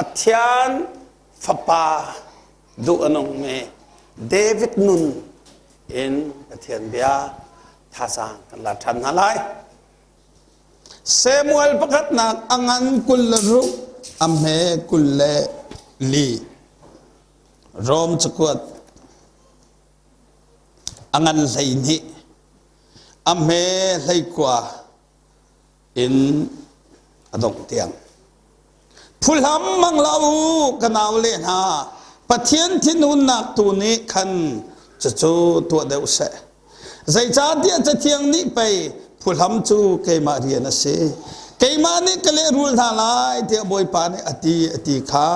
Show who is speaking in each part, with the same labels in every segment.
Speaker 1: Pathian fapa duh a nungmi David nun in Pathian bia thazaang kan la ṭhan hna lai. Samuel pakhatnak a ngan 26 a hme 24. Rom cakuat a ngan 12 a hme 19 in a dongh tiang. Phuhlam mang hlah u ka nau le hna, Pathian thinhunnak tu nih khan cucu tuah deuh seh. Zeicahtiah Cathiang nih pei phuhlam cu keimah rian a si. Keimah nih ka lehrul hna lai tiah Bawipa nih a ti a ti kha.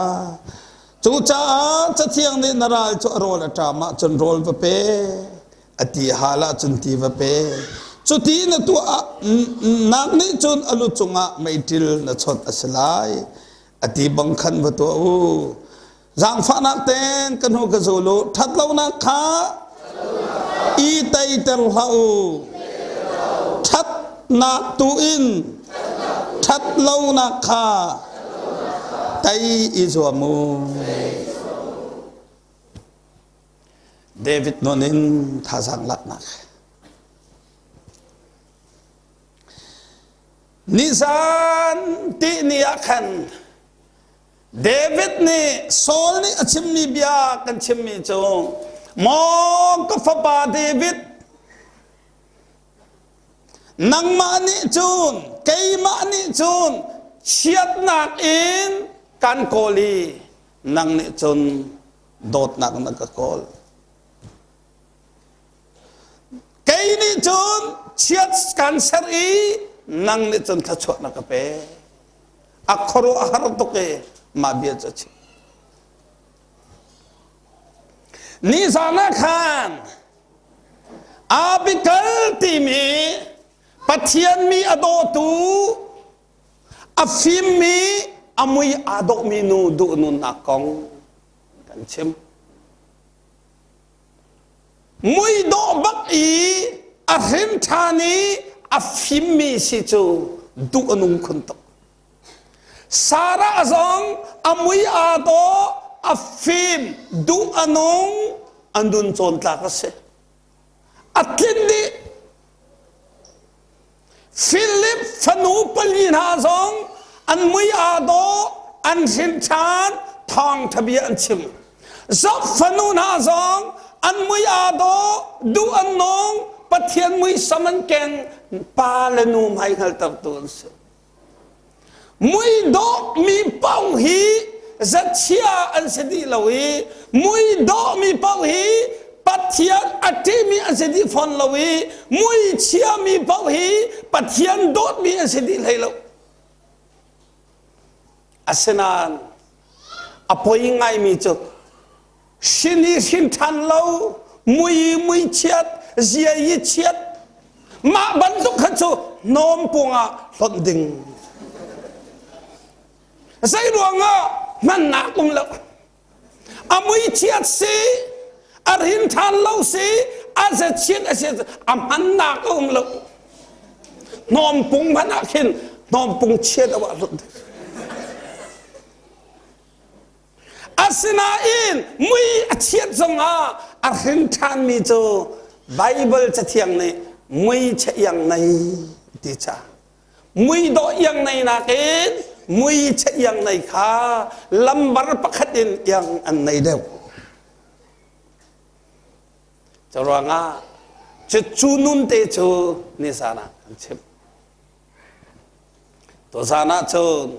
Speaker 1: Cucaah Cathiang nih na ral cu a rawl a ṭam ahcun rawl va pe, a ti hal ahcun ti va pe. Cuti na tuah nak nih cun a lu cungah meiṭil na chawnh a si lai. A ti bang khan va tuah u. Zaangfahnak ten ka hnu ka zul u. Ṭhatlonak kha i teiter hlah u. Ṭhatnak tu in ṭhatlonak kha tei i zuam u. David nun in thazaang laknak. Nizan ti ni ah khan David nih Saul nih a chimmi bia kan chimmi cu maw ka fapa David nangmah nih cun keimah nih cun chiatnak in kan kawl i nang nih cun dawtnak na ka kawl. Kei nih cun chiat kan ser i nang nih cun thluachuah na ka pe. A khuaruah a har tuk i mah bia cu a chim. Nizan ah khan Abigail timi Pathian mi a dawtu a fimmi a mui aa dawhmi nu duh nunnak kong kan chim. Mui dawh bak i a hrim ṭhan i a fimmi si cu duh a nung khun tuk. Sarah zong a mui aa dawh, a fim, duh a nung, a nun cawn tlak a si. A tlin dih. Philip fanu pali hna zong an mui aa dawh, an hrin ṭhan, thawngṭha bia an chim. Job fanu hna zong an mui aa dawh, duh an nung, Pathian muisam an keng, pa le nu hmai hngaltertu an si. Muidawh mi paoh hi zachia an si dih lo i muidawh mi paoh hi Pathian a ṭihmi an si dih fawn lo i muichia mi paoh hi Pathian dawtmi an si dih hlei lo. Asinain a poi ngaimi cu Hrin i hrin ṭhan lo, mui i mui chiat, zia i chiat, mah bantuk kha cu hnawm pung ah hlonh ding. Zei ruangah hmannak um lo. A mui chiat si, a hrin ṭhan lo si, a ze chiat a si, a hmannak a um lo. Hnawm pung hmanh ah khin hnawm pung chiat a wah hlonh ding. Asinain mui a chiat zongah a hrin ṭhanmi cu Baibal Cathiang nih mui chia iang nei ti ca. Mui dawh iang nei nakin mui chia iang nei kha lambar pakhat in iang an nei deuh. Curuangah cu nun te cu nizan ah kan chim. Tuzan ah cun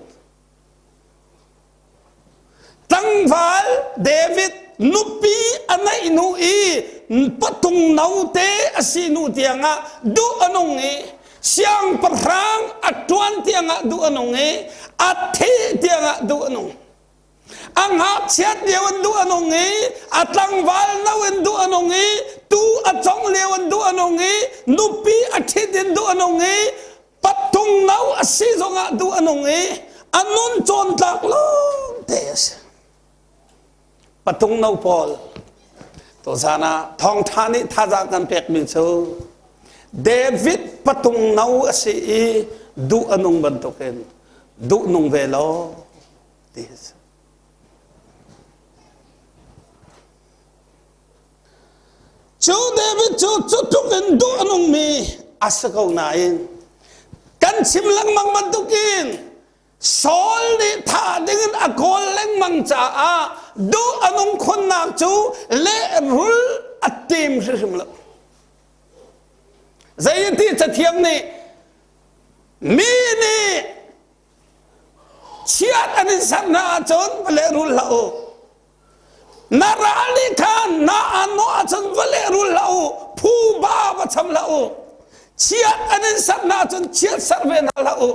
Speaker 1: Tlangval David nupi a neih hnu i patung note a si hnu tiangah duh a nung i siangpahrang a ṭuan tiangah duh a nung i a thih tiangah duh a nung. A ngakchiat lio in duh a nung i a tlangval no in duh a nung i tu a cong lio in duh a nung i nupi a ṭhit in duh a nung i Pattung no a si zongah duh a nung i a nun cawntlak lawng te a si. Patung no pawl tuzan ah thawngṭha nih thazaang kan pekmi cu David patung no a si i duh a nung bantukin duh nung ve law ti a si. Cu David cu cu tluk in duh a nungmi a si ko nain kan chim lengmang bantukin Saul nih thah dingin a kawl lengmang caah duh a nung khunnak cu lehrul a tim hrimhrim lo. Zeiti cathiang nih mi nih chiat an in serh hna ahcun va lehrul hlah u. Na ral nih khan na aan nawh ahcun va lehrul hlah u. Phuba va cham hlah u. Chiat an in serh hna ahcun chiat serh ve hna hlah u.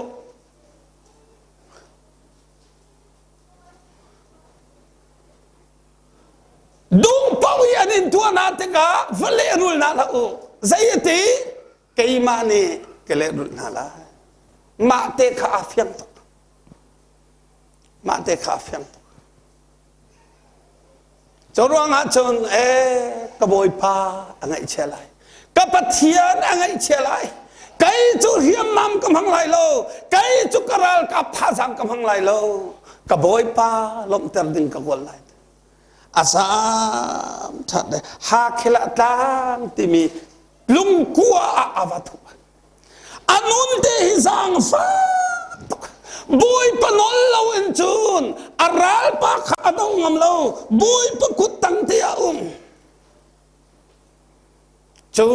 Speaker 1: Duh paoh i an in tuah hna tikah va lehrul hna hlah u. Zei a ti? Keimah nih ka lehrulh hna lai. Mah te kha aa fiang tuk. Mah te kha aa fiang tuk. Cu ruangah cun ee ka Bawipa a ngaihchia lai. Ka Pathian a ngaihchia lai. Kei cu hriamnam ka hmang lai lo. Kei cu ka ralkap thazaang ka hmang lai lo. Ka Bawipa lawmhter ding ka kawl lai. A zaam ṭhat le Hakhilah tlang timi lungkua ah a va thup. A nun te hi zaangfak tuk. Bawipa nawl lo in cun a ralpa kha a do ngam lo. Bawipa kut tang te ah um. Cu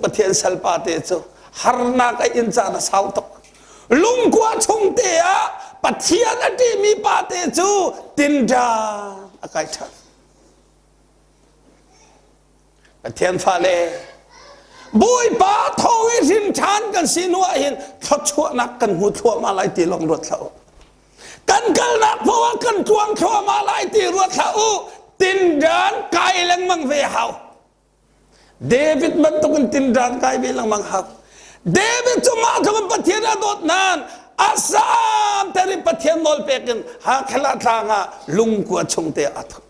Speaker 1: Pathian salpa te cu harnak a in caan a sau tuk. Lungkua chung te ah Pathian a ṭihmi pa te cu tinṭan a kai ṭhan. Pathian fale Bawipa thawng i hrin ṭhan kan si hnu ah hin thluachuahnak kan hmu thluahmah lai ti lawng ruat hlah u. Kan kalnak paoh ah kan tluang thluahmah lai ti ruat hlah u. Tindan kai lengmang ve hau. David bantukin tindan kai ve lengmang hau. David cu mah tluk in Pathian a dawt nain a sam ter in Pathian nawl pek in Hakhilah tlang ah lungkua chung te a thup.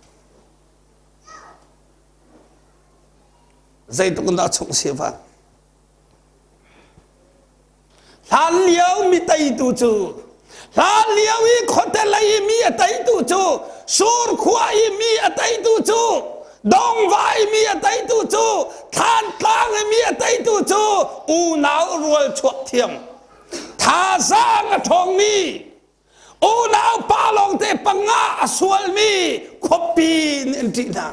Speaker 1: Zeitluk in dah chung si van. Hlan lio mi teitu cu hlan lio i khuate lei i mi a teitu cu sur khua i mi a teitu cu dongva i mi a teitu cu thlantlang i mi a teitu cu unau rual chuak thiam thazaang a ṭhawngmi Unau pa lawngte panga a sualmi khuapi nih an ṭih hna.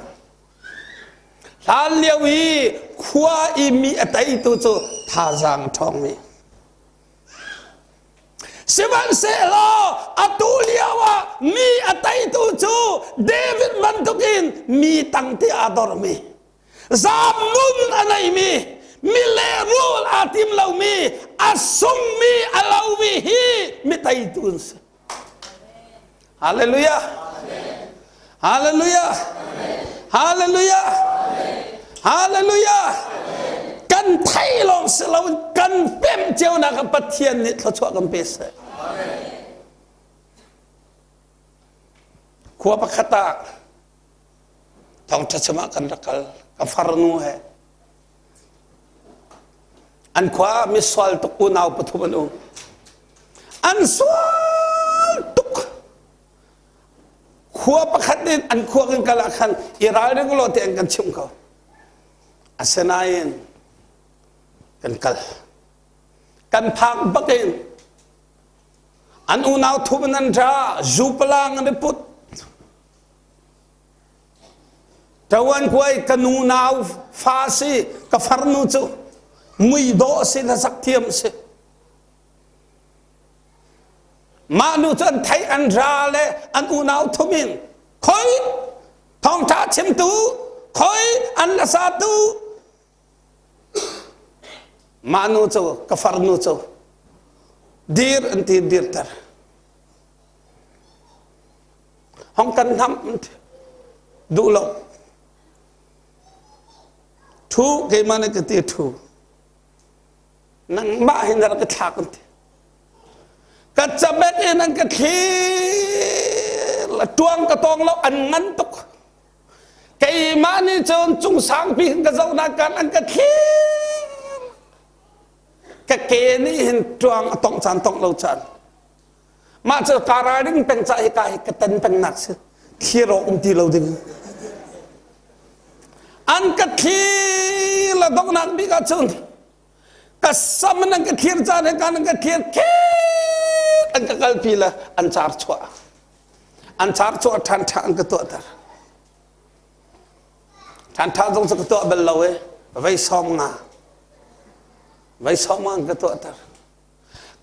Speaker 1: Hlan lio i khua i mi a teitu cu thazaang ṭhawngmi. Sihmanhsehlaw atu lio ah mi a teitu cu David bantukin mi tangte aa dormi. Zaam nun a neimi, mi lehrul aa tim lomi, a sungmi a lomi hi mi teitu an si. Hallelujah. Hallelujah. Hallelujah. Hallelujah. Kan thei lawng si loin kan pem cio nak ah Pathian nih thluachuah kan pe seh. Khua pakhat ah Thawngṭha chim ah kan rak kal. Ka farnu he. An khua ah misual tuk unau pathum an um. An sual tuk. Khua pakhat in an khua kan kal ah khan i ralring law te an kan chimh ko. Asinain kan kal. Kan phak bak in an unau thum in an ra, zupalang an i put. Ṭawan kuai ka nu nau fa si ka farnu cu mui dawh si hlasak thiam si. Mah nu cu an theih an ra le an unau thum in khoi thawngṭha chimtu khoi an hlasatu mah nu cu ka farnu cu dir an ti dirter. Hong kan hnamh duh lo. Thu keimah nih ka ti thu. Nangmah hin rak ka thlak an ti. Ka cabet in an ka thlir la tuang ka tong lo an ngan tuk. Keimah nih cun cung sangpi hin ka zohnak kan an ka thlir. Ka ke nih hin tuang a tong caan tong lo caan. Mah cu kaa ralring peng ca hi ka hi ka ten peng nak si. Thlir awk um ti lo ding. An ka thlir la donghnak bik ahcun ka sam in an ka thlir caan he kan an ka thlir khit an ka kalpi le an car chuah. An car chuah ṭhan ṭha an ka tuahter. Ṭhan ṭha zong cu ka tuah bal lo i vei sawm nga. Vei sawm nga an ka tuahter.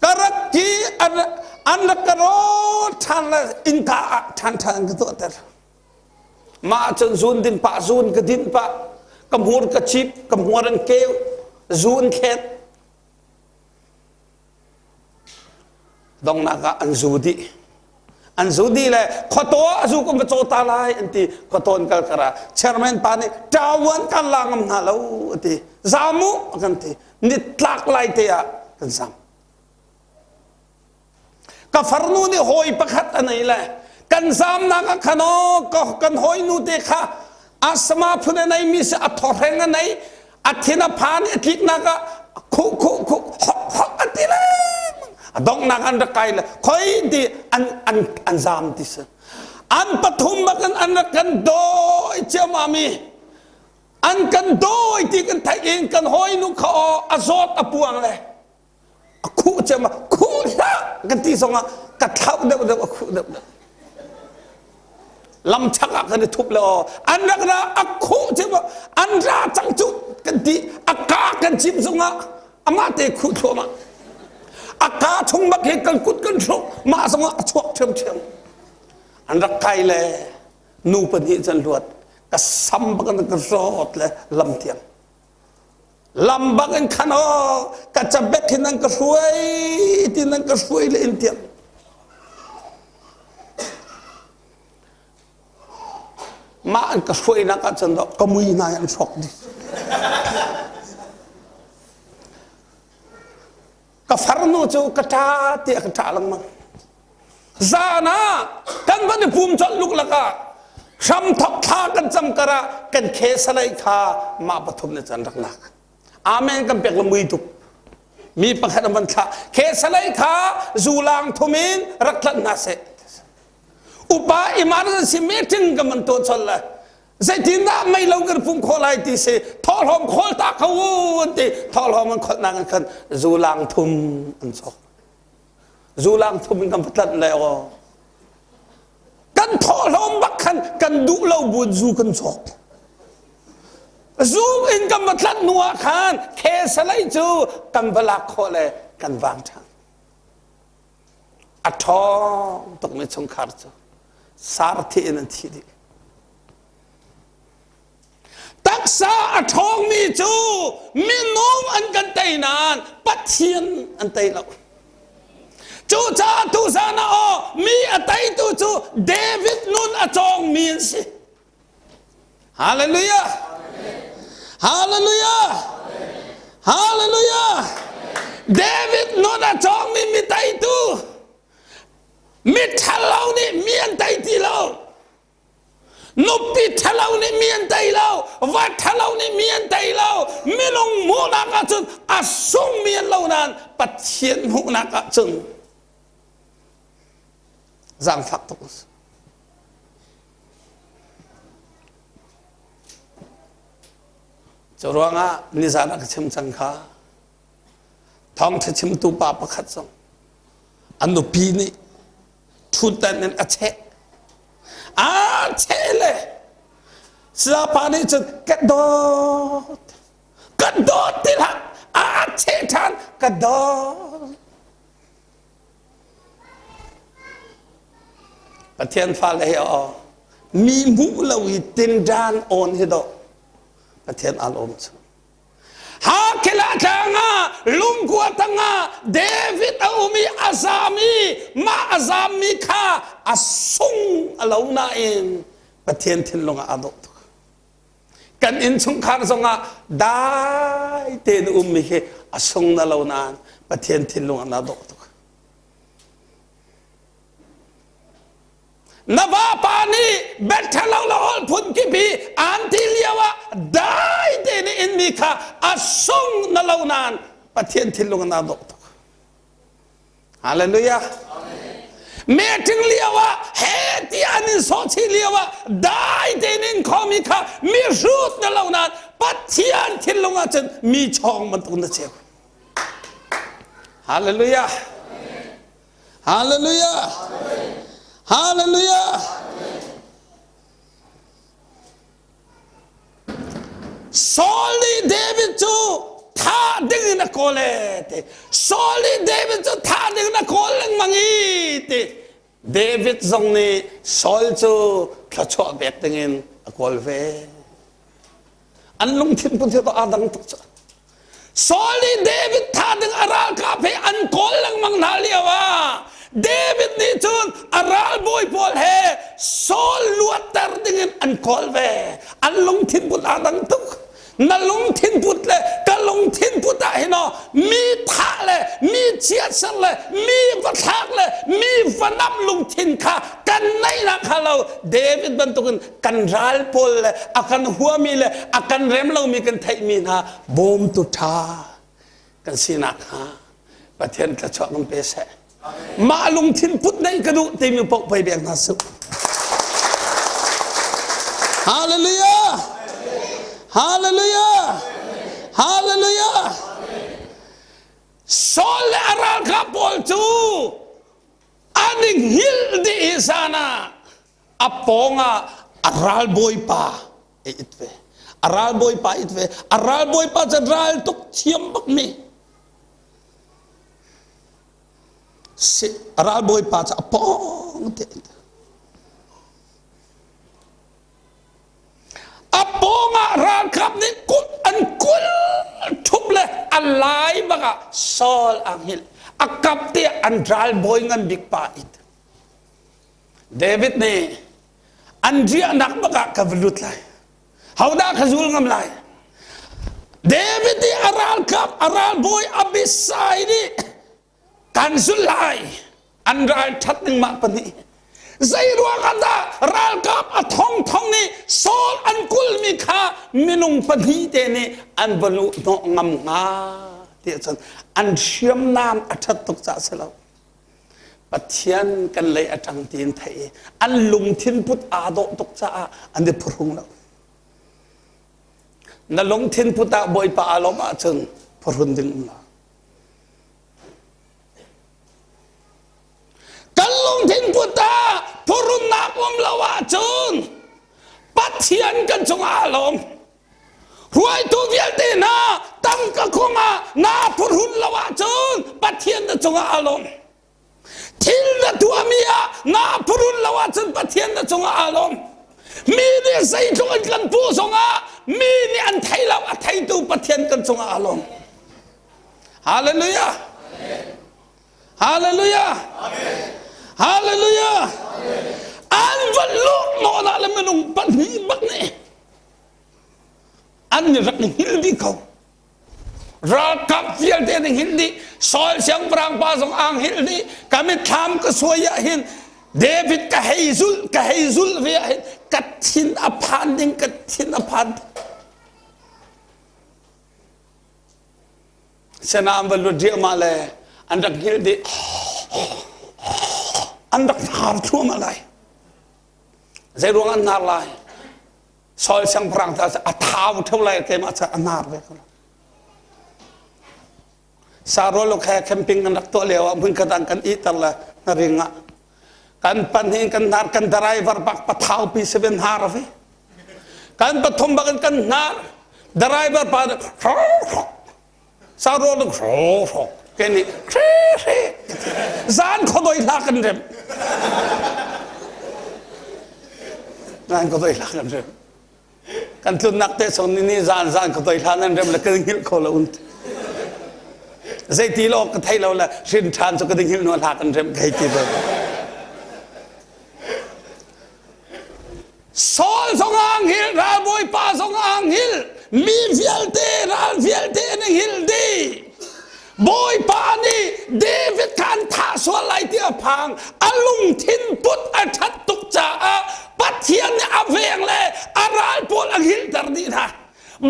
Speaker 1: Ka rat ki an an rak ka rawl ṭhan le innka ah ṭhan ṭhan an ka tuahter. Mah ahcun zun din pah zun ka din pah ka hmur ka cip ka hmuar an keu zun thlet dongnak ah an zu dih an zu dih le khuataw ah zu kan va caw ta lai an ti khuataw an kal kar ah chairman pa nih ṭawan kan la ngam hna lo a ti zam u a kan ti nitlak lai te ah kan zam ka farnu nih hawi pakhat a nei le kan zamnak ah khan aw kan hawinu te kha asma phun a nei mi si a thawhreng a nei a thin a phan i a tliknak ah khuh khuh khuh hok hok a ti le a donghnak an rak kai le khoi ti an an an zam ti si an pathum bak in an rak kan dawi ciammam i an kan dawi ti kan theih in kan hawinu kha aw a zawt a puang le a khuh cem ah khuh hlah kan ti zongah ka thlauh deuh deuh a khuh deuh deuh lam chak ah kan i thup le aw an rak ra a khuh cem ah an ra cang cu kan ti a ka kan cim zongah amah te khuh thluahmah a ka chung bak hi kan kut kan hruk mah zongah a chuak ṭhiamṭhiam an rak kai le nu pahnih can luat ka sam bak an ka rawt le lam tiang Lam bak in khan aw ka cabek hin an ka hruai tin an ka hruai le in tiang. Mah an ka hruainak ahcun ka mui hna an hrawk dih. Ka farnu cu ka ṭa tiah ka ṭah lengmang. Zan ah kan van i pum colh luklak ah hramthok thla kan cam kar ah kan khe salai kha mah pathum nih cun rak lak. Amen kan pek le mui tuk. Mi pakhat an van thlah. Khe salai kha zulang thum in rak tlanh hna seh. Upa emergency meeting kan van tuah colh le zeitindah mei lo kan pum khawh lai ti si thawhlawm khawl ta kho u an ti thawhlawm an kholhnak an khan zulang thum an cawk zulang thum in kan va tlanh le aw kan thawhlawm bak khan kan duh lo buin zu kan cawk zu in kan va tlanh hnu ah khan khe salai cu kan va lak khawh le kan vang ṭhan A ṭhawng tukmi chungkhar cu sarthi in an thi dih. Taksa a ṭhawngmi cu minung an kan tei nain Pathian an tei lo. Cucaah tuzan ah aw mi a teitu cu David nun a cawngmi an si. Hallelujah! Hallelujah! Hallelujah! David nun a cawngmi mi teitu mi ṭhalo nih mi an tei ti lo. Nupi ṭhalo nih mi an tei lo. Va ṭhalo nih mi an tei lo. Minung hmuhnak ahcun a sungmi an lo nain Pathian hmuhnak ahcun zaangfak tuk a si. Cu ruangah nizan ah ka chim cang kha thawngṭha chimtu pa pakhat zong a nupi nih ṭhutdan in a cheh. Aa cheh le sayapa nih cun ka dawt ka dawt ti hlah aa cheh ṭhan ka dawt Pathian fale hi aw mi hmuh lo i tinṭan awn hi dawh Pathian aa lawm cu. Hakhilah tlang ah lungkua tangah David a um i a zam i mah a zammi kha a sung a lo nain Pathian thinlung ah aa dawh tuk. Kan innchungkhar zongah dai tein ummi khi a sung na lo nain Pathian thinlung ah naa dawh tuk. Na vapa nih bethelo le ol phun kip hi an ti lio ah dai tein inmi kha a sung na lo nain Pathian thinlung ah naa dawh tuk. Hallelujah. Meeting lio ah he ti an in sawh chih lio. ah dai tein in khomi kha mi hrut na lo nain Pathian thinlung ah cun mi chawng bantuk na cheu. Hallelujah. Hallelujah. Hallelujah. Saul nih David cu thah ding in a kawl e ti. Saul nih David cu thah ding in a kawl lengmang i ti. David zong nih Saul cu thluachuah pek ding in a kawl ve. An lungthin put hi aa dang tuk cu. Saul nih David thah ding a ralkap he an kawl lengmang hna lio ah David nih cun a ralbawi pawl he Saul luatter ding in an kawl ve. An lungthin put aa dang tuk. Na lungthin put le ka lungthin put ah hin mi thah le mi chiatser le mi va thlak le mi va nam lungthin kha kan neihnak kha lo David bantukin kan ral pawl le a kan huami le a kan rem lomi kan theihmi hna bawmtu ṭha kan sinak hnga Pathian thluachuah kan pe seh. Mah lungthin put neih ka duh timi paoh pei bek hna su. Hallelujah! Hallelujah! Hallelujah! Saul le a ralkap pawl cu an i hngilh dih hi zan ah a pawngah a ralbawipa a it ve a ralbawipa it ve a ralbawipa cu ral tuk thiam bak mi si a ralbawipa cu a pawng te a pawngah ralkap nih kut an kul ṭhup le a lai bak ah Saul a hngilh a kap te an ralbawi ngan bik pa it David nih an riahnak bak ah ka va lut lai. Hodah ka zul ngam lai? David nih a ralkap a ralbawi Abishai nih kan zul lai. An ral ṭhat ning mah pahnih. Zei ruang ah dah ralkap a thong thong nih Saul an kulmi kha minung pahnih te nih an va luh hnawh ngam hnga ti cun an hriamnam a ṭhat tuk caah si lo. Pathian kan lei a ṭang tiin theih i an lungthin put aa dawh tuk caah an i phuhrung lo. Na lungthin put ah Bawipa aa lawmh ahcun phuhrun ding um lo. Kan lungthin put ah phuhrunnak um lo ahcun Pathian kan cungah aa lawm. Hruaitu vialte hna tangka kong ah naa phuhrun lo ahcun Pathian na cungah aa lawm. Thil na tuahmi ah naa phuhrun lo ahcun Pathian na cungah aa lawm. Mi nih zeitluk in kan puh zongah mi nih an thei lo a theitu Pathian kan cungah aa lawm. Hallelujah. Hallelujah. Hallelujah. An va luh nawn ah le minung pahnih bak nih an nih rak i hngilh dih ko ralkap vialte an i hngilh dih Saul siangpahrang pa zong aa hngilh dih ka mitthlam ka suai ah hin David ka hei zulh ka hei zulh ve ah hin ka thin a phan ding ka thin a phan Sena an va lut riahmah le an rak hngilh dih an rak hnar thluahmah lai zei ruang an hnar lai Saul siangpahrang ta a thau theu lai keimah ca a nar ve ko Sarolo kha camping kan rak tuah lio ah hmun khat kan iter le hnaring ah kan pan hin kan hnar kan driver bak pathau pi se ven har ve kan pathum bak in kan hnar driver pa Saro lu hro hro ke nih hre hre zan khodoi hla kan rem zan khodoi hla kan rem kan tlunnak te song ni ni zan zan khodoi hla nan rem le kan hngilh kho lo un zeiti lo ka thei lo le hrin ṭhan cu ka ding hngilh no hla kan rem kai ti bal Saul zong aa hngilh, ralbawipa zong aa hngilh, mi vialte ral vialte an i hngilh dih. Bawipa nih David kha an thah sual lai ti a phang. A lungthin put a ṭhat tuk caah Pathian nih a veng le a ral pawl a hngilhter dih hna.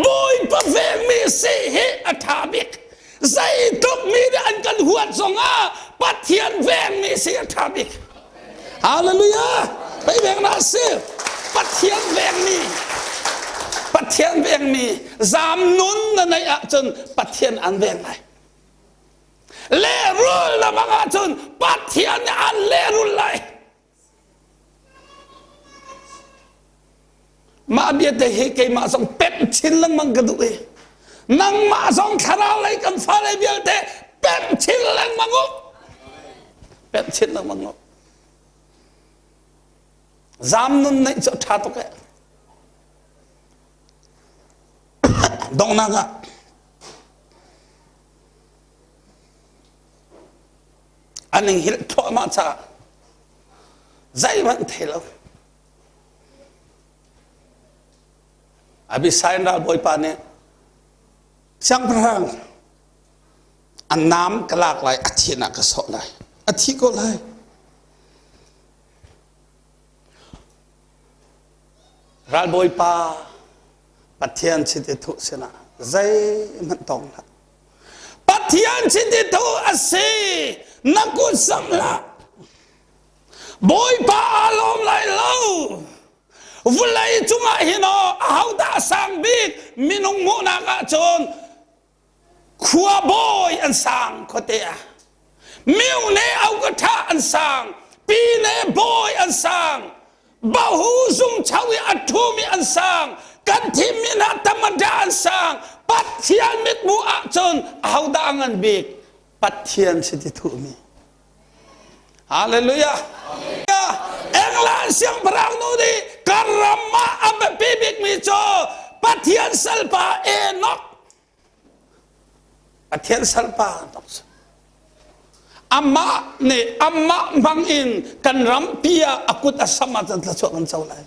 Speaker 1: Bawipa vengmi si hi a ṭha bik. Zeitluk mi nih an kan huat zongah Pathian vengmi si a ṭha bik. Hallelujah! Pei veng na si. Pathian vengmi Pathian vengmi zam nun na neih ahcun Pathian an veng lai. Lehrul na mang ahcun Pathian nih an lehrul lai. Mah biate hi keimah zong pemh chin lengmang ka duh i nangmah zong thlarau lei kan fale vialte pemh chin lengmang u. Pemh chin lengmang u. Zam nun neih cu a ṭha tuk eh. Donghnak ah an in hilh thluahmah caah zeihmanh thei lo. Abisai ralbawipa nih siangpahrang a naam ka lak lai a thin ah ka sawh lai a thi ko lai ralbawipa Pathian chiti thuh sinah zeihmanh tong hlah Pathian chiti thuh a si na kut samh hlah Bawipa aa lawm lai lo. Vulei cungah hin aw ahodah sang bik minung hmuhnak ahcun khua bawi an sang khuate ah. Miu ne au ka ṭha an sang, pi ne bawi an sang, bahu zung cho i a ṭhumi an sang, kan thimmi hna tamada an sang. Pathian mithmuh ahcun ahodah a ngan bik? Pathian chiti thuhmi. Hallelujah. England siangpahrang nu nih kan ram ah a biapi bikmi cu Pathian salpa Enoch Pathian salpa Enoch amah nih amah hmang in kan rampi ah a kut a sam ahcun thluachuah kan co lai.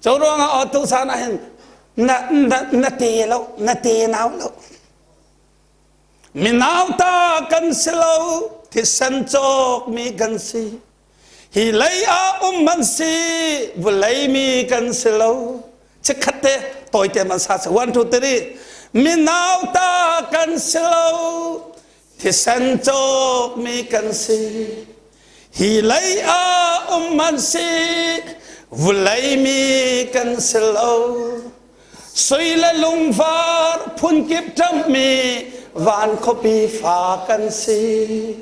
Speaker 1: Cu ruangah aw tu san ah hin na na na te lo na te nau lo Minauta kan si lo, thisen cawkmi kan si. Hi lei ah um man si, vulei mi kan si lo. Chikkhat te, tawite man sa si. 1, 2, 3. Minauta kan si lo, thisen cawkmi kan si. Hi lei ah um man si, vulei mi kan si lo. Sui le lungvar phunkip ṭamhmi van khuapi fa kan si.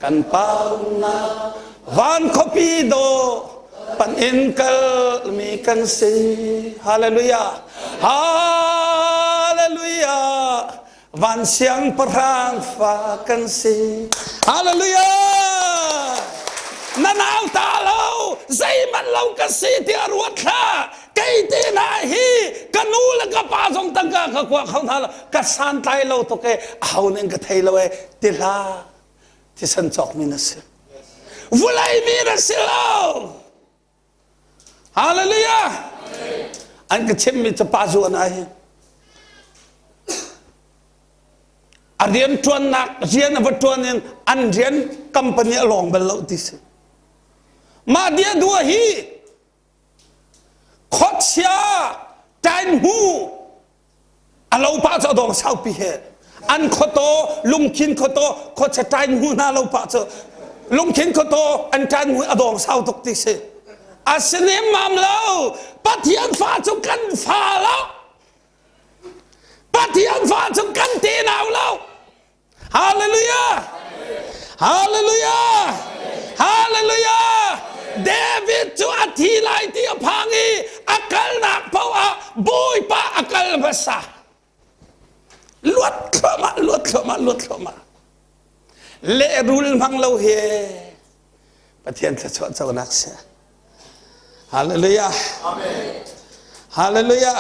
Speaker 1: Kan paunak van khuapi dawh pan in kalmi kan si. Hallelujah! Hallelujah! Van siangpahrang fa kan si. Hallelujah! Na nau ta lo, zeihmanh lo ka si tiah ruat hlah. Kei te hna hi ka nu le ka pa zong tangka ka kua kho hna lo. Ka santlai lo tuk e, aho ning ka thei lo e, ti hlah. Thisen cawkmi na si. Vulei mi na si lo. Hallelujah! An ka chimmi cu pa zuan ai hi. A rian ṭuannak rian a va ṭuan in an rian company a lawng bal lo ti si. Mah dia dua hi khuachia tain hu A lo pah cu a dawng saupi he an khuataw lungkhin khuataw khuachia ṭain hmu hna lo pah cu lungkhin khuataw an ṭain hmu a dawng sau tuk ti si. A si nemmam lo Pathian fa cu kan fa lo Pathian fa cu kan tenau lo Hallelujah! Hallelujah! Hallelujah! David cu a thi lai ti a phang i a kalnak paoh ah Bawipa a kal hmasa. Luat thluahmah, luat thluahmah, luat thluahmah. Lehrul hmang lo hi Pathian thluachuah conak si. Hallelujah. Amen. Hallelujah.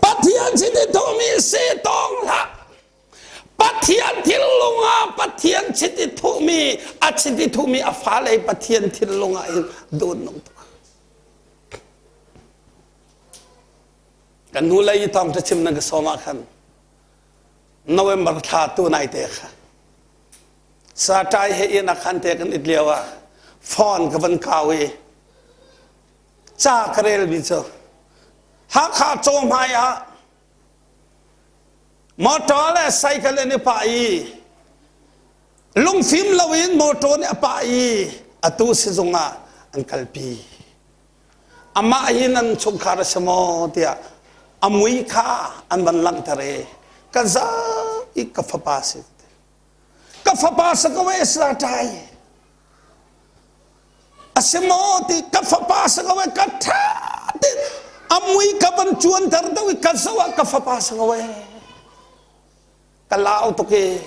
Speaker 1: Pathian sin i thawhmi si tawng hlah. Pathian thinlung ah Pathian chiti thuhmi a chiti thuhmi a fale Pathian thinlung ah hin dun nung tuk. Kan hnu lei i thawng ṭha chim nan ka sawm ah khan November thla tu nai te kha satai he inn ah khan te kan it lio ah phone ka van kau i ca ka relmi cu Hakha caw hmai ah Motor le cycle an i pah i lungfim loin motor nih a pah i Atu sizung ah an kalpi. Amah hi nan chungkhar a si maw tiah a mui kha an van langhter i ka za i ka fapa si. Ka fapa sa ko e sa ṭai. A si maw ti ka fapa sa ko e ka ṭha ti a mui ka van cuanter deuh i ka zoh ah ka fapa sa ko e. Ka lau tuk i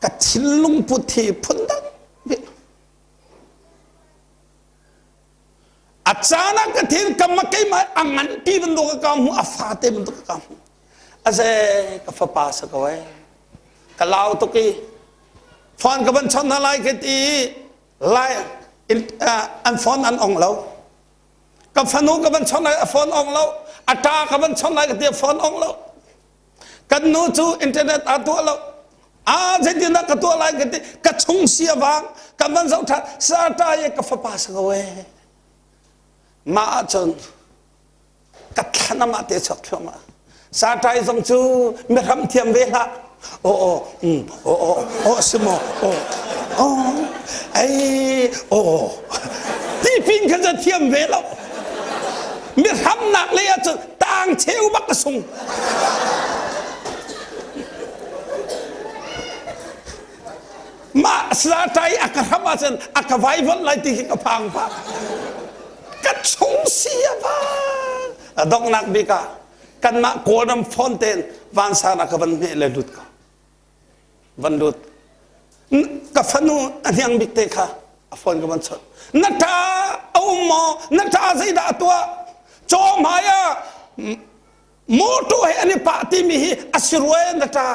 Speaker 1: ka thinlung put hi phundang A caan ah ka thin kam ah keimah a nganpi bantuk ka hmu a fate bantuk ka hmu. Aze ka fapa sa ko e. Ka lau tuk i phone ka van chon hna lai ka ti lai an phone an ong lo. Ka fanu ka van chon lai a phone ong lo. A ta ka van chon lai ka ti a phone ong lo. Kan nu cu internet aa tuah lo. A zeitindah ka tuah lai ka ti ka chung si a vang kan van zoh ṭhan sa ye ka fapa sa ko e. Mah ahcun ka thlan amah te chuak thluahmah. Satai zong cu mihram thiam ve hlah. Aw aw mm aw aw aw si maw aw aw ei aw ti pin kha ca thiam ve lo. Mihramnak lei ahcun tang cheu bak ka sung. Mah satai a ka hram ahcun a ka vaivuanh lai ti khi ka phang pah. Ka chung si a va. A donghnak bik ah kanmah Kawlram phone tein vansang ah ka van hmeh le lut ko. Van lut. Ka fanu a hniang bik te kha a phone ka van chawnh. Na ṭa a um maw? Na ṭa zeidah a tuah? Caw hmai ah motor he an i pah timi hi a si rua na ṭa.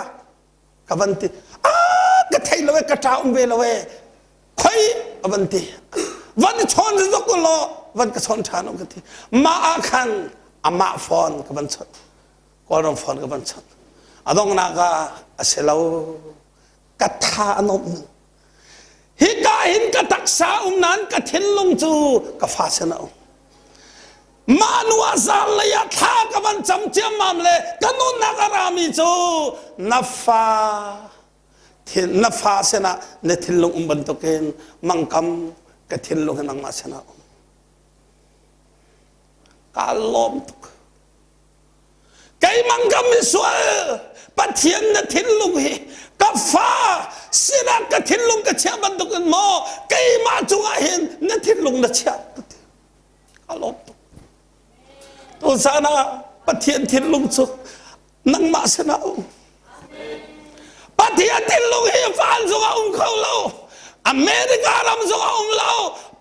Speaker 1: Ka van ti. Ah, ka thei lo e, ka ṭa um ve lo e. Khoi a van ti. Van i chawn zok law van ka chawn ṭhan ka ti. Mah ah khan amah phone ka van chawnh. Kawlram phone ka van chawnh. A donghnak ah a si lo. Ka tha a nuamh ning. Hika hin ka taksa um nain ka thinlung cu ka fa sin a um. Mah nu ah zanlei ah thla ka van cam ciammam le ka nunnak a rami cu na fa na fa sinah na thinlung um bantukin mangkam ka thinlung hi nangmah sinah um. Kaa lawm tuk. Kei mangkam misual Pathian na thinlung hi ka fa sinah ka thinlung ka chiah bantukin maw keimah cungah hin na thinlung na chiah ka ti. Ka lawm tuk. Tuzan ah Pathian thinlung cu nangmah sinah um. Pathian thinlung hi van zongah um kho lo. America ram zongah um lo.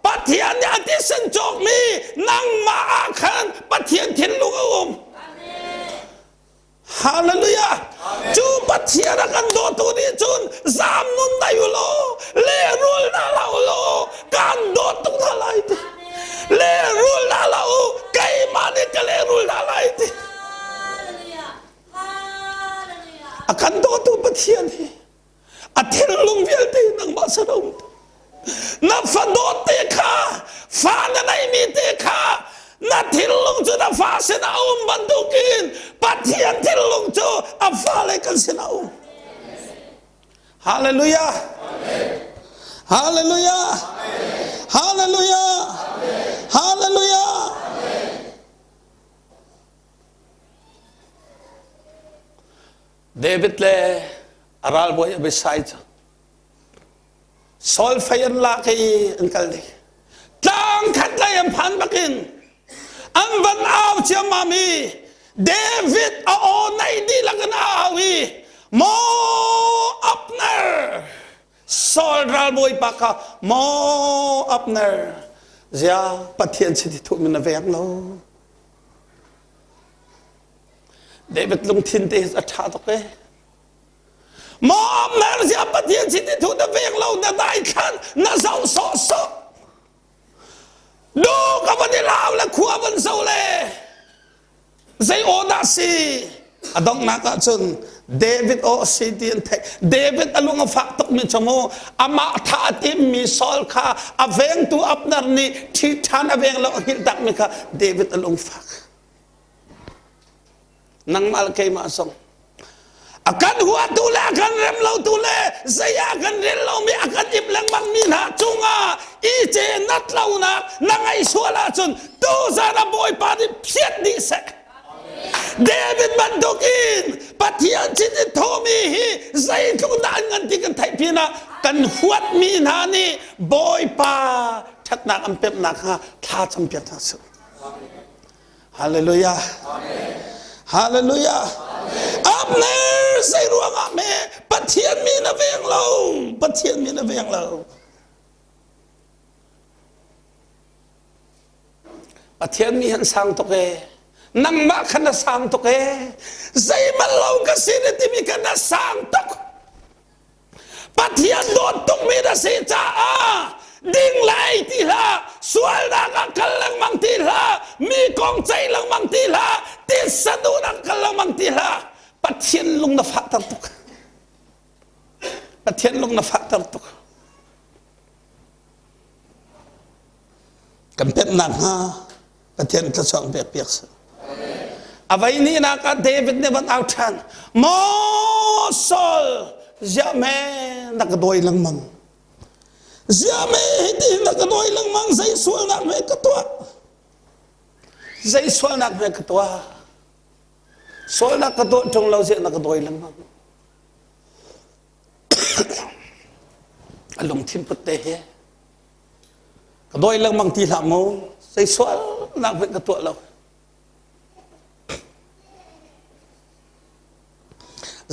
Speaker 1: Pathian nih a thisen cawkmi nangmah ah khan Pathian thinlung a um. Hallelujah. Cu Pathian a kan dawtu nih cun zam nun dai u law lehrul hna hlah u law kan dawt tuk hna lai ti. Lehrul hna hlah u keimah nih ka lehrul hna lai ti. A kan dawtu Pathian hi a thinlung vialte nangmah sin a um. Na fa dawt te kha fa na neihmi te kha na thinlung cu na fa sin a um bantukin Pathian thinlung cu a fale kan sin a um. Hallelujah. Hallelujah. Hallelujah. Hallelujah. David le a ralbawi Abishai cu Saul fei an lak i an kal dih. Tlang khat lei an phan bakin an van au ciammam i David a aw nei dihlak in a au i Maw Abner Saul ralbawi pa kha Maw Abner zia Pathian chiti thuh min na veng lo David lungthin te a ṭha tuk e. Maw Abner zia Pathian chiti thuh na veng lo na daithlan na zoh sawh sawh. Nu ka van i lau le khua van zo le zei aw dah si a donghnak ah cun David aw a si ti an theih David a lung a fak tukmi cu mu amah tha a timmi Saul kha a vengtu Abner nih ṭhi ṭhan a veng lo a hngilh takmi kha David a lung fak nangmah le keimah zong a kan huatu le a kan rem lotu le zei ah kan rel lomi a kan ip lengmang mi hna cungah i AJ nat lonak na ngaih sual ahcun tuzan ah Bawipa nih phiat dih seh. David bantuk in Pathian chiti thawmi hi zeitluk dah an ngan ti kan theih pinah kan huatmi hna nih Bawipa ṭhatnak an pemhnak hnga thla campiak hna sih. Hallelujah. Hallelujah. Abner zei ruangah me Pathian mi na veng lo. Pathian mi na veng lo. Pathian mi han sang tuk e. Nangmah kha na sang tuk e. Zeimal lo ka si na timi kha na sang tuk. Pathian dawt tukmi na si caah ding lai ti hlah, sualnak ah kal lengmang ti hlah, mi kong ceih lengmang ti hlah, titsa duhnak kal lengmang ti hlah. Pathian lung na fahter tuk. Pathian lung na fahter tuk. Kan pemhnak hnga Pathian thluachuah pek piak seh. A vei nihnak ah David nih van au ṭhan, Maw Saul, ziah me na ka dawi lengmang. Ziah me hiti na ka dawi lengmang, zei sualnak hme ka tuah? Zei sualnak hme ka tuah? Sualnak ka tuah ṭung lo ziah na ka dawi lengmang. A lungthin put te hi Ka dawi lengmang ti hlah mu. Zei sualnak hmanh ka tuah lo.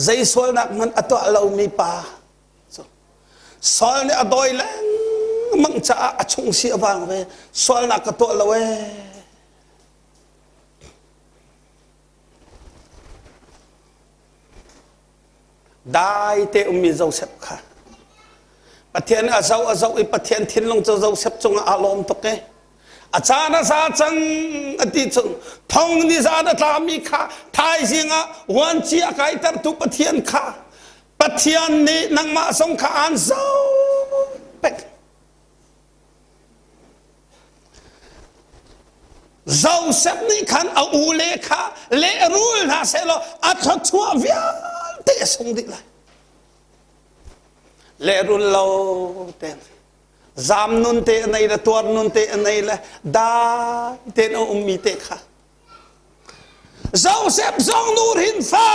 Speaker 1: Zei sualnak hmanh a tuah lomi pa Saul nih a dawi lengmang caah a chung si a vang ve. Sualnak ka tuah lo ee. Dai te ummi Joseph kha Pathian a zoh a zoh i Pathian thinlung cu Joseph cungah aa lawm tuk i a caan a za cang a ti cun thong ni zan a tlami kha thaizing ah vuanci a kaitertu Pathian kha Pathian nih nangmah zong kha aan zoh pek Joseph nih khan a ule kha lehrul hna sehlaw a thluachuah vialte a sung dih lai. Lehrul lo ten zam nun te a nei le tuar nun te a nei le dai tein a ummi te kha Joseph zong nuhrin fa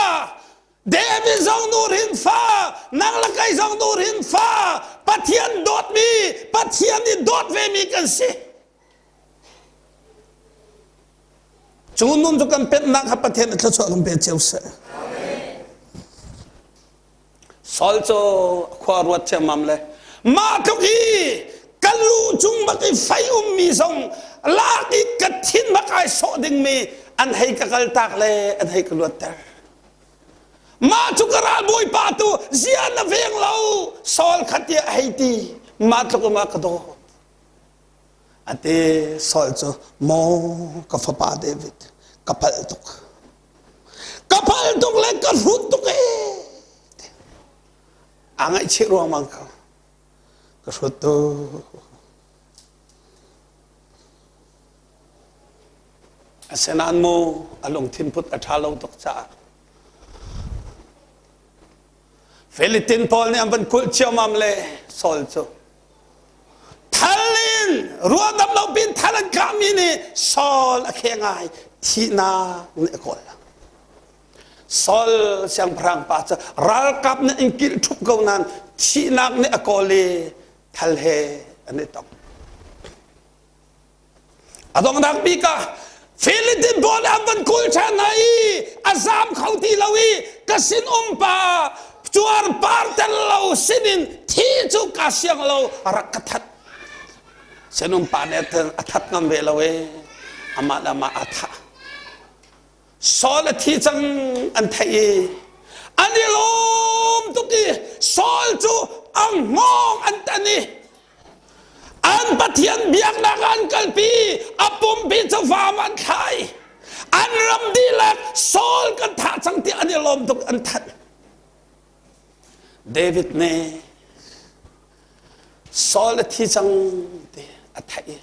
Speaker 1: David zong nuhrin fa, nang le kei zong nuhrin fa, Pathian dawtmi, Pathian nih dawt vemi kan si. Cu nun cu kan pennak kha Pathian nih thluachuah kan pe cio seh. Saul cu khua ruat ciammam le mah tluk hi ka lu cung bak i fei ummi zong lak i ka thin bak ai sawh dingmi an hei ka kaltak le an hei ka luatter. Mah cu ka ralbawipa tu zia na veng lo Saul kha tiah a hei ti mah tluk ma ka dawt ate Saul cu maw ka fapa David ka palh tuk ka palh tuk le ka hrut tuk e a ngaihchih ruangmang ko ka hrut tuk Asinain mu a lungthin put a ṭha lo tuk caah Philitin pawl nih an van kulh ciammam le Saul cu thal in ruahdam lo pin thal an kahmi nih Saul a kheng ai thihnak nih a kawl. Saul siangpahrang pa cu ralkap nih an kilh ṭhup ko nain thihnak nih a kawl i thal he an i tong. A donghnak bik ah Philippine pawl an van kul ṭhan hna i a zam kho ti lo i ka sin um pa cuar par tel lo sinin thi cu ka siang lo rak ka that sinum pa nih a that ngam ve lo e amah le amah a thah Saul a thi cang an theih i an i lawm tuk i Saul cu a hngawng an tan i An Pathian biaknak ah an kalpi, a pumpi cu vam an thlai. An ram dihlak Saul kan thah cang tiah an i lawm tuk an thanh. David nih Saul a thi cang ti a theih.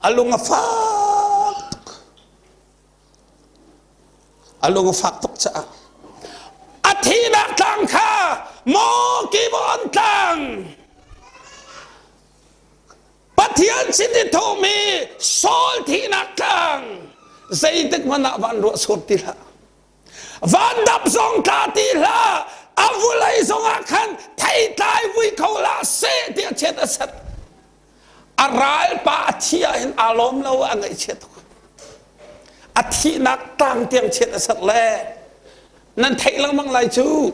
Speaker 1: A lung a fak tuk. A lung a fak tuk caah a thihnak tlang kha maw Gibeon tlang. Pathian sin i thawhmi Saul thihnak tlang zeitik hmanh ah van ruah sur ti hlah. Van dap zong tla ti hlah. A vulei zongah khan theitlai vui kho hlah seh tiah chiat a set. A ralpa a thi ah hin aa lawm lo a ngaihchia tuk. A thihnak tlang tiang chiat a set le nan theih lengmang lai cu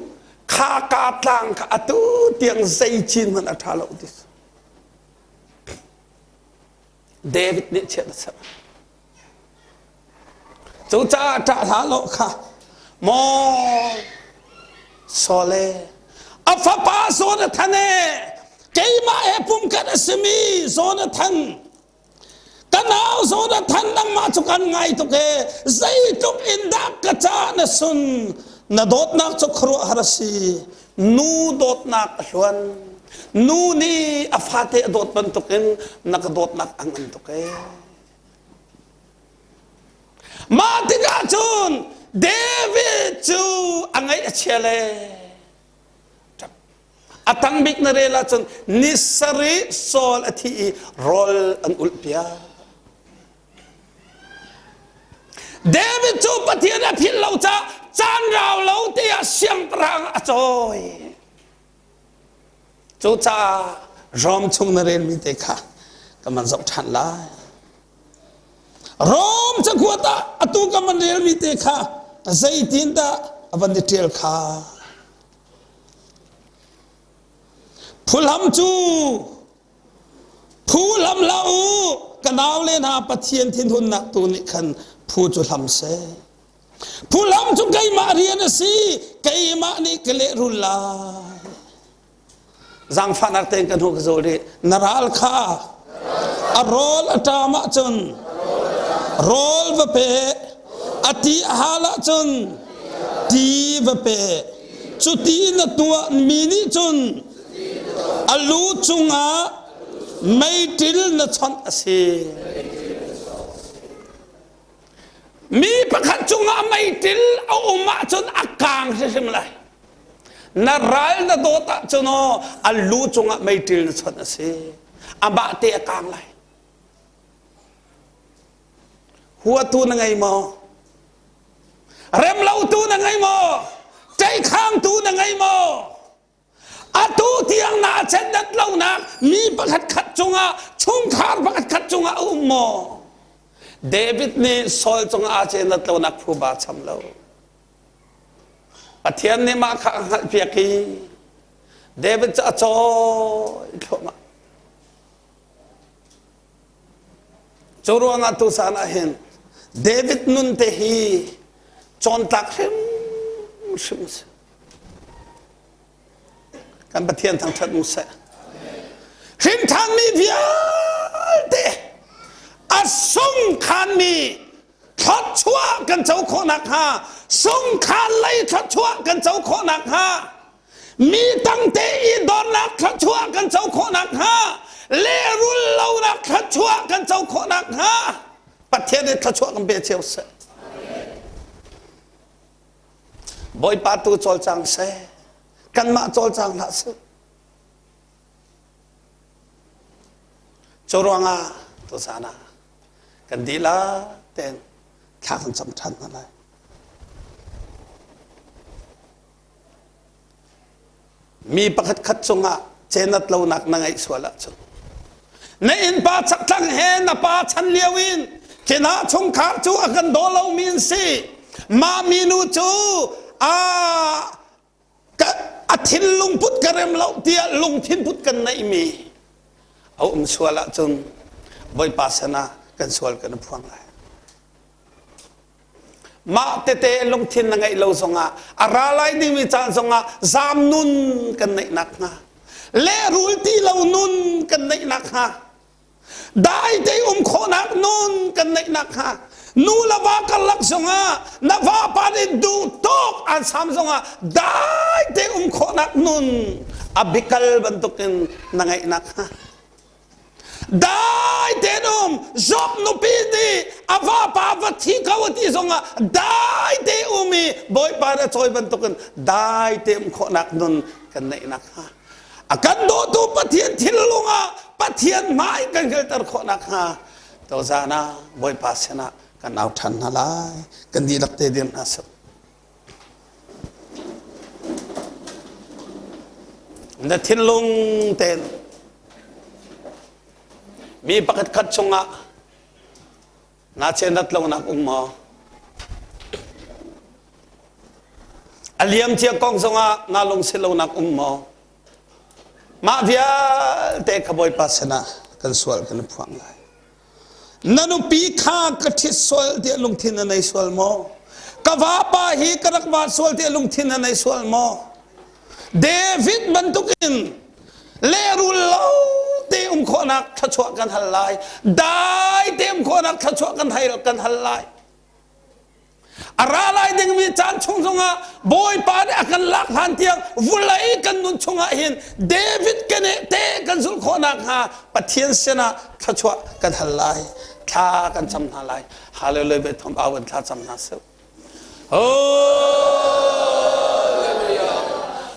Speaker 1: kha ka tlang kha atu tiang zei cin hmanh a ṭha lo ti. David nih chiat a ser. Cucaah ṭah hlah law kha maw Sole a fapa Jonathan e keimah he pumkhat a simi Jonathan ka nau Jonathan nangmah cu kan ngai tuk e zeitluk in dah ka ca na sun na dawtnak cu khuaruahhar a si nu dawtnak a hluan nu nih a fate a dawt bantukin na ka dawtnak a ngan tuk e Mah tikah cun David cu a ngaih a chia le a tang bik na rel ahcun ni sarih Saul a thi i rawl an ulh piak. David cu Pathian a philh lo caah caan rau lo te ah siangpahrang a cawi. Cucaah Rom chung na relmi te kha ka man zoh ṭhan lai. Rom cakuat ah atu ka man relmi te kha zeitindah a van i ṭial kha. Phuhlam cu phuhlam hlah u ka naule hna Pathian thinhunnak tu nih khan phu cu hlam seh. Phuhlam cu keimah rian a si, keimah nih ka lehrul lai. Zaangfahnak tein kan hu ka zawl rih. Na ral kha a rawl a ṭam ahcun rawl va pe, a ti a hal ahcun ti va pe. Cu ti na tuah mi nih cun a lu cungah meiṭil na chonh a si. Mi pakhat cungah meiṭil a um ahcun a kaang hrimhrim lai. Na ral na dawt ahcun aw a lu cungah meiṭil na chawnh a si. Amah te a kaang lai. Huatu na ngei maw? Remlotu na ngei maw? Ṭeikhangtu na ngei maw? Atu tiang naa chendat lonak mi pakhat khat cungah chungkhar pakhat khat cungah a um maw? David nih Saul cungah aa cendat lonak phuba cham lo. Pathian nih mah kha a hngalhpiak i David cu a cawi thluahmah. Cu ruangah tucaan ah hin David nun te hi cawntlak hrimhrim a si. Kan Pathian thangṭhat mu seh. Hrimṭhanmi vialte a sungkhanmi thluachuah kan co khawh nakhnga sungkhan lei thluachuah kan co khawh nakhnga mi tangte i dornak thluachuah kan co khawh nakhnga lehrul lonak thluachuah kan co khawh nakhnga Pathian nih thluachuah kan pe cio seh. Bawipa tu cawlcang seh. Kanmah cawlcang hlah seh. Cu ruangah tuzaan ah kan dihlak tein thla kan cam ṭhan hna lai. Mi pakhat khat cungah cenat lonak na ngeih sual ahcun na innpa chakthlang he na pa chan lio in kina chungkhar cu a kan daw lomi an si mah minu cu a a thinlung put ka rem lo tiah lungthin put kan neihmi a um sual ahcun Bawipa sana kan sual kan phuang lai. Mah tete lungthin na ngeih lo zongah a ra lai dingmi caan zongah zaam nun kan neih nakhnga lehrul ti lo nun kan neih nakhnga dai te um khawhnak nun kan neih nakhnga nu le va karlak zongah na vapa nih duh tawk an sam zongah dai te um khawhnak nun a bikal bantukin na ngeih nakhnga Dai tein um Job nupi nih a vapa va thi ko a ti zongah dai te um i Bawipa nih a cawi bantukin dai te um khawhnak nun kan neih nakhnga a kan dawtu Pathian thinlung ah. Pathian hmai kan hngalter khawh nakhnga tozan ah Bawipa sinah kan au ṭhan hna lai. Kan dihlak te dir hna seh. Na thinlung tein mi pakhat khat chungah na cenat lonak um maw? A liam cia kong zongah naa lungsi lonak um maw? Mah vialte kha Bawipa sinah kan sual kan i phuang lai. Na nupi kha ka ṭhit sual tiah lungthin na nei sual maw? Ka vapa hi ka rak va sual tiah lungthin na nei sual maw? David bantukin lehrul lo te um khawhnak thluachuah kan hal lai. Dai te um khawhnak thluachuah kan hal kan hal lai. A ra lai dingmi caan chung zongah Bawipa nih a kan lak hlan tiang vulei kan nun chungah hin David keneh te kan zulh khawh nakhnga Pathian sinah thluachuah kan hal lai. Thla kan cam hna lai. Hallelujah ve thom au in thla cam hna sih. Hallelujah.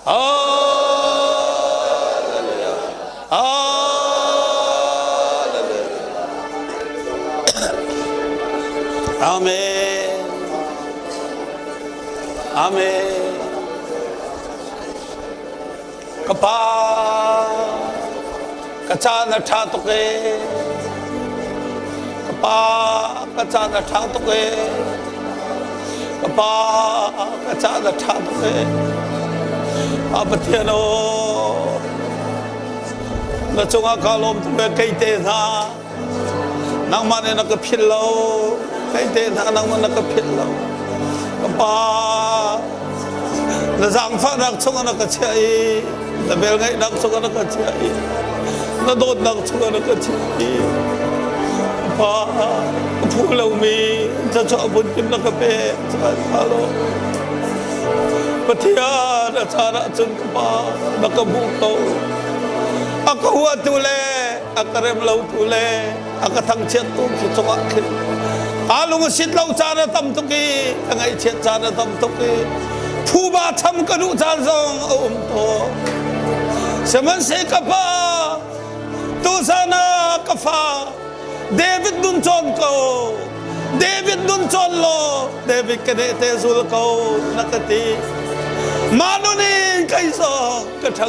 Speaker 1: Hallelujah. Hallelujah. Amen. Amen. Ka pa, ka caan a ṭha tuk ee. Ka pa, ka caan a ṭha tuk ee. Ka pa, ka caan a ṭha tuk ee. A Pathian aw, na cungah kaa lawm tuk ee kei te hna. Nangmah nih na ka philh lo. Kei te hna nangmah na ka philh lo. Ka pa, na zaangfahnak chungah na ka chiah i na velngeihnak chungah na ka chiah i na dawtnak chungah na ka chiah i pa ka phu lomi thluachuah phunkim na ka pek caan kha lo Pathian a caan ahcun ka pa na ka hmuh ko a ka huatu le a ka rem lotu le a ka thangchiattu khi cungah khin aa lung a sit lo caan a tam tuk i ka ngaihchiat caan a tam tuk i phuba cham ka duh caan zong a um tawn sihmanhseh ka pa tuzan ah ka fa David nun cawn ko David nun cawn law David ka neh te zul ko na ka ti mah nun in kei zong ka ṭhang.